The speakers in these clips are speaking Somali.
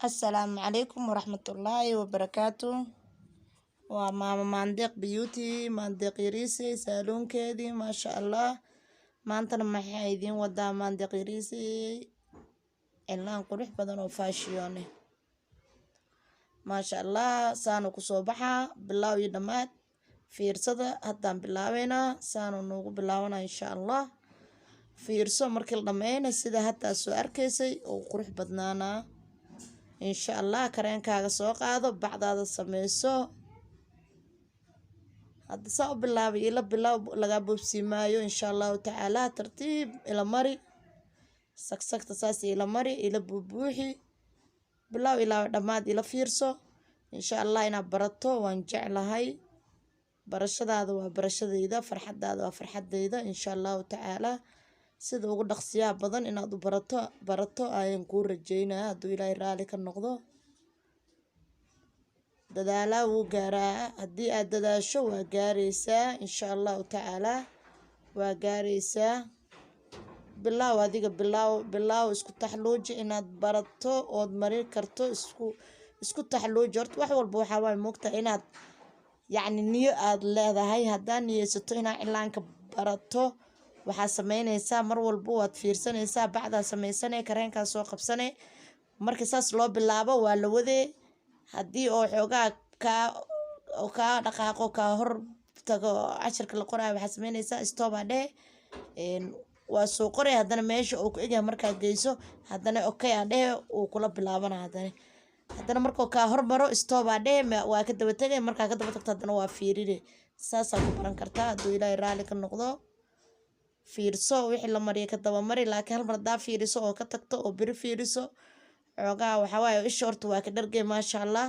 Asalaamu calaykum waraxmatullaahi wabarakaatu. Waa maama Maandeeq Beauty, Maandeeq Yariisey saaluunkeedii, maasha Allah. Maantana maxaa idiin wadaa Maandeeq Yariisey? Cilaan qurux badan oo fashion eh, maasha Allah. Saanu kusoo baxaa bilaaw iyo dhammaad. Fiirsada, haddaan bilaabeynaa, saanu noogu bilaabanaa insha Allah. Fiirso, markii la dhameyna sida haddaa soo arkaysay oo qurux badnaanaa insha Allah. Kareenkaaga soo qaado, bacdaada sameyso. Hadda saa u bilaabay ila bilaab, lagaa boobsiimaayo insha Allahu tacaala. Tartiib ila mari, sagsagta saas ila mari, ila buubuuxi, bilaaw ilaa dhammaad ila fiirso insha Allah. Inaad barato waan jeclahay. Barashadaada waa barashadayda, farxadaada waa farxadayda insha Allahu tacaala. Sida ugu dhaqsiyaha badan inaad u barato ayaan kuu rajeynaya, hadduu Ilaahay raali ka noqdo. Dadaalaa wuu gaaraa. Haddii aad dadaasho waa gaareysaa insha Allahu tacaala, waa gaareysaa. Bilaaw adiga, bilaaw, bilaaw, isku taxluuji inaad barato ood marin karto. Isku taxluuji horta. Wax walba waxaa waay moogtahay inaad yacni niyo aada leedahay. Haddaa niyeysato inaad cilaanka barato, waxaa sameyneysaa mar walba waad fiirsanaysaa, bacdaa sameysane, kareenkaa soo qabsane. Marka saas loo bilaabo waa la wadee. Haddii oo xoogaa kaa oo kaa dhaqaaqo, kaa hor tago cashirka la qoraayo, waxaa sameyneysaa stop aa dhehe, waa soo qoray. Haddana meesha uu ku egyahay markaa geyso, haddana okay aa dhehe, uu kula bilaabana. Haddana markuu kaa hormaro, stop aa dhehe, waa ka daba tegay. Markaa ka daba tagto, haddana waa fiirine. Saasaa ku baran kartaa hadduu Ilaahay raali ka noqdo. Fiirso, wixii la mariya ka daba mari. Laakiin hal mar haddaa fiiriso oo ka tagto oo beri fiiriso, xoogaa waxaa waaye isha horta waa ka dhargay, maasha Allah.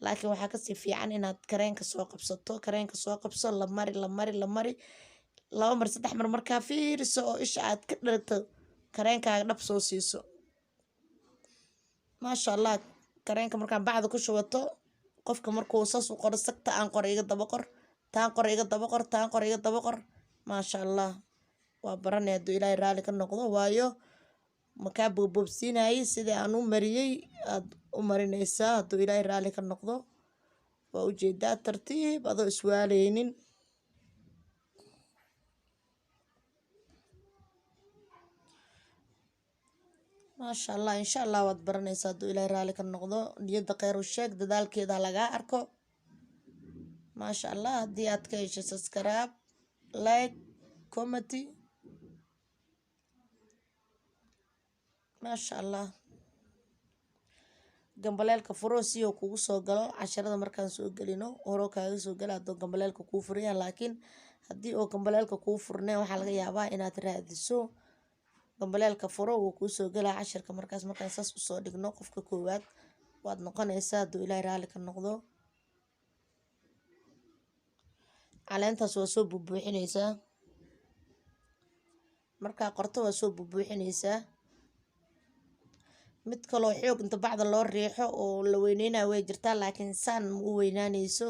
Laakiin waxaa kasii fiican inaad kareenka soo qabsato. Kareenka soo qabso, la mari, la mari, la mari, laba mar, saddex mar. Markaa fiiriso oo isha aad ka dhargto, kareenkaaga dhab soo siiso, maasha Allah. Kareenka markaa bacda ku shubato, qofka markuu saas u qoro, sagta aan qor iga daba qor, taan qor iga daba qor, taan qor iga daba qor, maasha Allah, waa baranaya hadduu Ilaahay raali ka noqdo. Waayo, makaa boobboobsiinayay, sidii aan u mariyey aad u marinaysaa hadduu Ilaahay raali ka noqdo. Waa ujeedaa, tartiib adoo iswaaleynin. Maasha Allah, insha Allah waad baranaysaa hadduu Ilaahay raali ka noqdo. Niyadda kheyr u sheeg, dadaalkeeda ha lagaa arko, maasha Allah. Haddii aad ka hesho, subscribe, like, comment, maasha Allah. Gambaleelka furo si uu kugu soo galo casharada markaan soo gelino, horo kaaga soo gala hadduu gambaleelka kuu furaya. Laakiin haddii uu gambaleelka kuu furneen, waxaa laga yaabaa inaad raadiso. Gambaleelka furo, wuu kuu soo gelaa cashirka markaas. Markaan saas usoo dhigno, qofka koowaad waad noqonaysaa hadduu Ilaahay raali ka noqdo. Caleentaas waa soo buubuuxinaysaa. Markaa qorto, waa soo buubuuxinaysaa. Mid kaloo xoog inta bacda loo riixo oo la weyneynayo way jirtaa, laakiin saan ma u weynaaneyso.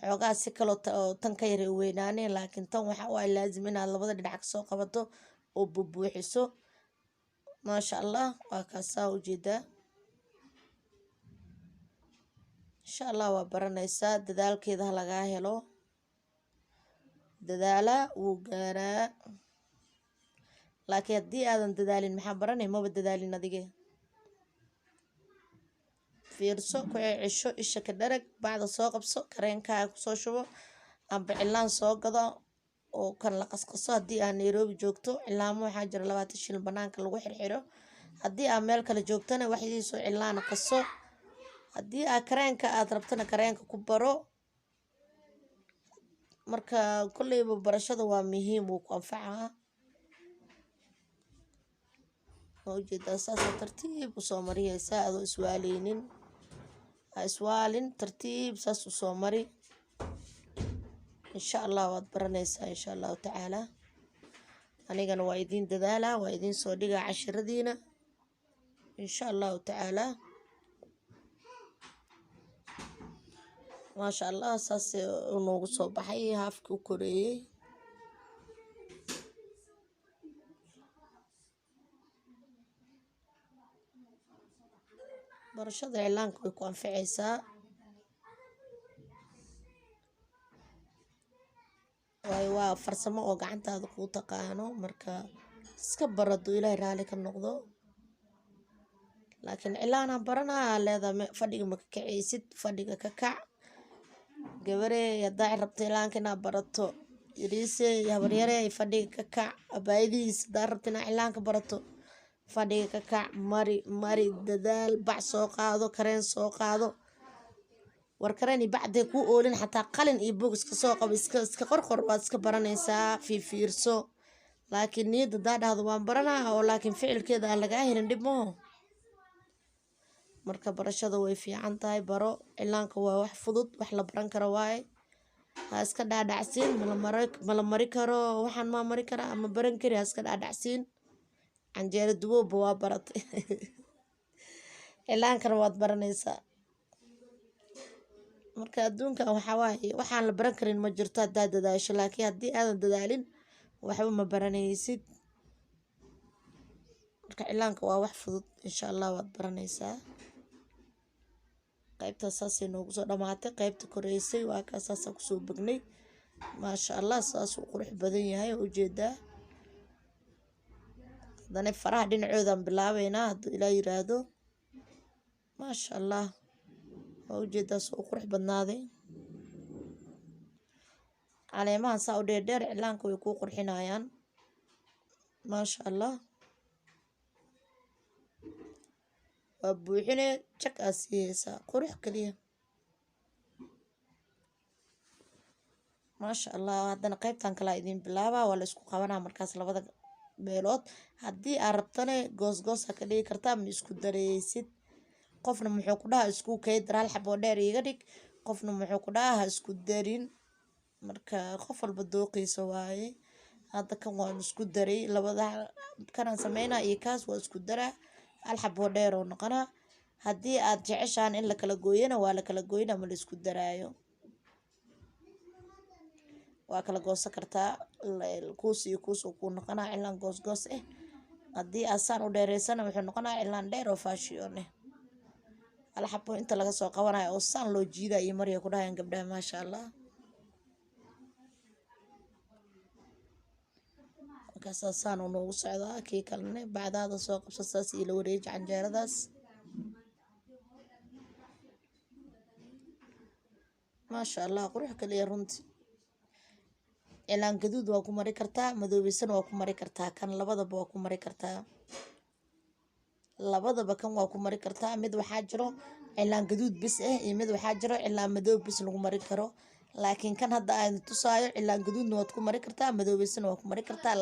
Xoogaa si kaloo oo tan ka yar u weynaaneen. Laakiin tan waxa waa laazim inaad labada dhinac kasoo qabato oo buubuuxiso, maasha Allah. Waa kaasaa ujeedaa. Insha Allah waa baranaysaa. Dadaalkeeda ha lagaa helo. Dadaalaa wuu gaaraa. Laakiin haddii aadan dadaalin, maxaa baranay? Maba dadaalin adige. Fiirso, ku cesho, isha ka dharag, bacda soo qabso, kareenkaaga kusoo shubo, amba cilaan soo gado oo kan la qasqaso. Haddii aad Nairobi joogto, cilaamo waxaa jira 20 shilin banaanka lagu xirxiro. Haddii aad meel kale joogtana, waxdiisoo cilaana qaso. Haddii aad kareenka aad rabtana, kareenka ku baro. Marka kolleyba barashada waa muhiim, wuu ku anfacaa. Waa ujeedaa, saasa tartiib usoo mariyeysaa adoo iswaaleynin. Ha iswaalin, tartiib saas usoo mari. Insha Allah waad baranaysaa insha Allahu tacaala. Anigana waa idiin dadaalaa, waa idiin soo dhigaa cashiradiina insha Allahu tacaala. Maasha Allah, saas uu noogu soo baxay haafkii u koreeyey. Barashada cilaanka way ku anfacaysaa, waayo waa farsamo oo gacantaada kuu taqaano. Marka iska baro hadduu Ilaahay raali ka noqdo. Laakiin cilaanaan baranaa leedahay, fadhiga ma ka kacaysid. Fadhiga ka kac, gabarey, haddaa rabto cilaanka inaad barato. Yariisey, habaryarey, fadhiga ka kac. Abaayadihiis, haddaa rabto inaad cilaanka barato, fadhiga ka kac. Mari mari, dadaal, bac soo qaado, kareen soo qaado. War kareen iyo bacday kuu oolin, xataa qalin iyo buug iska soo qabo, iska qorqor, waad iska baranaysaa. Fiirfiirso. Laakiin niyadda hadaa dhahdo waan baranaa oo laakiin ficilkeeda aan lagaa helin, dhib maho. Marka barashada way fiican tahay, baro cilaanka. Waa wax fudud, wax la baran karo waaye. Ha iska dhaadhacsiin mala mari karo, waxaan maa mari karaa ama baran kari. Ha iska dhaadhacsiin. Canjeero dubowba waa baratay, cilaankana waad baranaysaa. Marka adduunkan waxaa waaye, waxaan la baran karin ma jirto haddaad dadaasho. Laakiin haddii aadan dadaalin, waxba ma baranaysid. Marka cilaanka waa wax fudud, insha Allah waad baranaysaa. Qaybtaas saasay noogu soo dhamaatay. Qaybta koreysay waa kaa, saasaan kusoo begnay. Maasha Allah, saasuu qurux badan yahay oo ujeedaa. Haddana faraha dhinacoodaan bilaabeynaa hadduu Ilaa yiraahdo. Maasha Allah, waa ujeedaa soo u qurux badnaaday. Caleemahan saa u dheerdheer cilaanka way kuu qurxinayaan. Maasha Allah, waa buuxine, jag aa siiyeysaa, qurux kaliya. Maasha Allah. Haddana qaybtan kalaa idiin bilaabaa. Waa la isku qabanaa markaas labada meelood. Haddii aad rabtane, goosgoos ha ka dhigi kartaa, ma isku dareysid. Qofna muxuu ku dhahaa isku kay dar, hal xaboo dheer iiga dhig. Qofna muxuu ku dhahaa ha isku darin. Marka qof walba dooqiisa waaye. Hadda kan waan isku daray, labada kanaan sameynaa iyo kaas waa isku daraa, hal xaboo dheer oo noqonaa. Haddii aad jeceshaan in la kala gooyana, waa la kala gooyna, ma la isku daraayo, waa kala goosan kartaa. Kuus iyo kuus uu kuu noqonaa, cilaan goosgoos ah. Haddii aad saan u dheereysana, wuxuu noqonaa cilaan dheer oo fashion ah. Hal xabo inta laga soo qabanayo oo saan loo jiidayo iyo marya ku dhahayaan gabdhaha. Maasha Allah. Markaasaa saan uu noogu socdaa. Kii kalene bacdaada soo qabso, saas iyo la wareeji canjeeradaas. Maasha Allah, qurux kaliya runtii. Cilaan gaduud waa ku mari kartaa, madoobaysan waa ku mari kartaa, kan labadaba waa ku mari kartaa. Labadaba kan waa ku mari kartaa. Mid waxaa jiro cilaan gaduud bis ah iyo mid waxaa jiro cilaan madoob bis lagu mari karo. Laakiin kan hadda aan tusaayo, cilaan gaduudna waad ku mari kartaa, madoobaysana waa ku mari kartaa.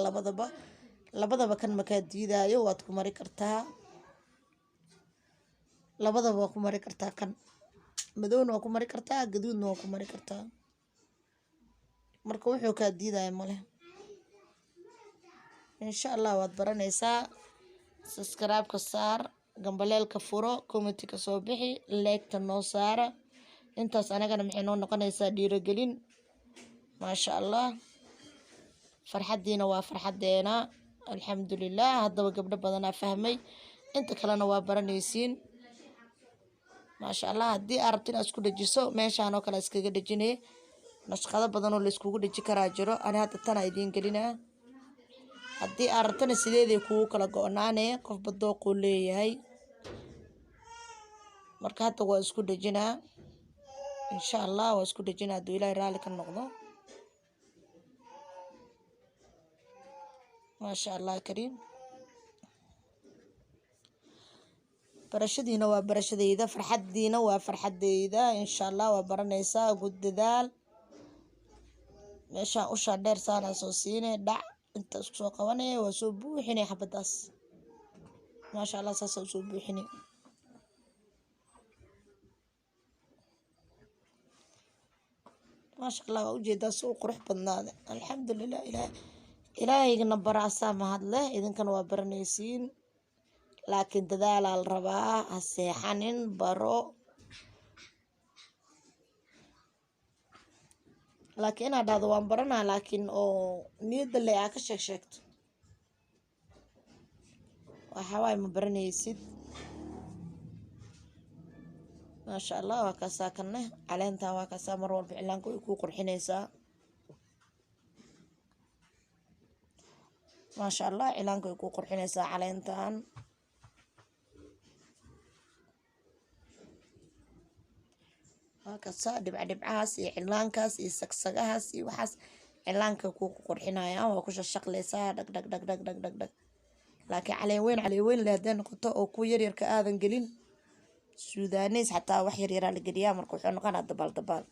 Labadaba kan makaa diidaayo, waad ku mari kartaa. Labadaba waa ku mari kartaa. Kan madowna waa ku mari kartaa, gaduudna waa ku mari kartaa. Marka wuxuu kaa diidaya male. Insha Allah waad baranaysaa. Subscribe-ka saar, gambaleelka furo, comment-ka soo bixi, like-ta noo saara. Intaas anagana maxay noo noqonaysaa? Dhiirogelin. Maasha Allah, farxaddiina waa farxaddeena. Alxamdulilah, haddaba gabdho badanaa fahmay, inta kalena waa baranaysiin. Maasha Allah. Haddii aad rabto inaad isku dhejiso, meeshaan oo kale iskaga dhejinay. Nashqado badan oo layskugu dheji karaa jiro. Ani hadda tanaa idiin gelinaa. Haddii aad rabtana, sideeday kugu kala go-naanee. Qofba dooquu leeyahay. Marka hadda waa isku dhejinaa, insha Allah waa isku dhejinaa hadduu Ilaahay raalli ka noqdo. Maasha Allah kariim. Barashadiina waa barashadayda, farxaddiina waa farxadeyda. Insha Allah waa baranaysaa, ugu dadaal. Meeshaan ushaa dheer saanaa soo siinay, dhac inta isku soo qabanaya, waa soo buuxinay xabadaas. Maasha Allah, saasaa usoo buuxinay. Maasha Allah, waa ujeedaa si u qurux badnaada. Alxamdulilah, ilaah ilaahayna baraasaa mahad leh. Idinkana waa baranaysiin, laakiin dadaalaa la rabaa. Ha seexanin, baro. Laakiin inaad dhahdo waan baranaa, laakiin oo niyadda le aa ka sheeg sheegto, waxaa waaye ma baranaysid. Maasha Allah, waa kaasaa kanne caleentan, waa kaasaa mar walba cilaanka way kuu qurxinaysaa. Maasha Allah, cilaanka way kuu qurxinaysaa caleentan. Waa kaasaa dhibca dhibcahaas iyo cilaankaas iyo sagsagahaas iyo waxaas cilaanka kuu qurxinayaan, waa ku shashaqleysaa dhag dhag dhag dhag dhag dhag dhag. Laakiin caleen weyn, caleen weyn leh hadday noqoto oo kuwa yaryarka aadan gelin, Sudaneys xataa wax yaryaraa la geliyaa, marka wuxuu noqonaa dabaal dabaal.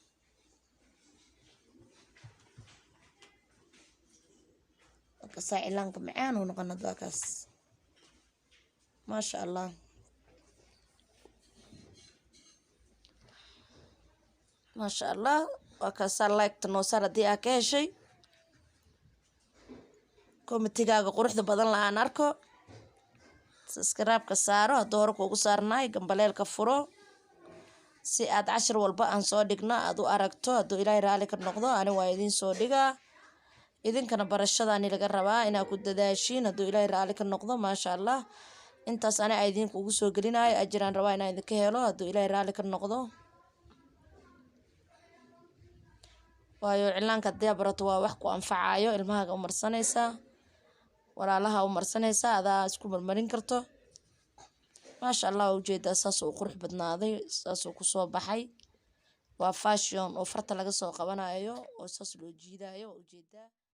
Markaasaa cilaanka macaan uu noqon hadda kaas. Maasha Allah, maasha Allah, waa kaasaa. Like-ta noo saar haddii aa ka heshay, comment-igaaga quruxda badan la aan arko. Subscribe-ka saaro hadduu hore kuugu saarnaay, gambaleelka furo si aad cashir walba aan soo dhigno aad u aragto. Hadduu Ilaahay raali ka noqdo, ani waa idiin soo dhigaa, idinkana barashadaani laga rabaa inaad ku dadaashiin, hadduu Ilaahay raali ka noqdo. Maasha Allah, intaas ani a idinkugu soo gelinayo, ajiraan rabaa inaan idinka helo, hadduu Ilaahay raali ka noqdo. Waayo cilaanka haddii aad barato waa wax ku anfacayo, ilmahaaga u marsanaysaa, walaalaha u marsanaysaa, adaa isku marmarin karto. Maasha Allah, waa ujeedaa saas uu qurux badnaaday, saasuu kusoo baxay. Waa fashion oo farta laga soo qabanayo oo saas loo jiidayo, waa ujeedaa.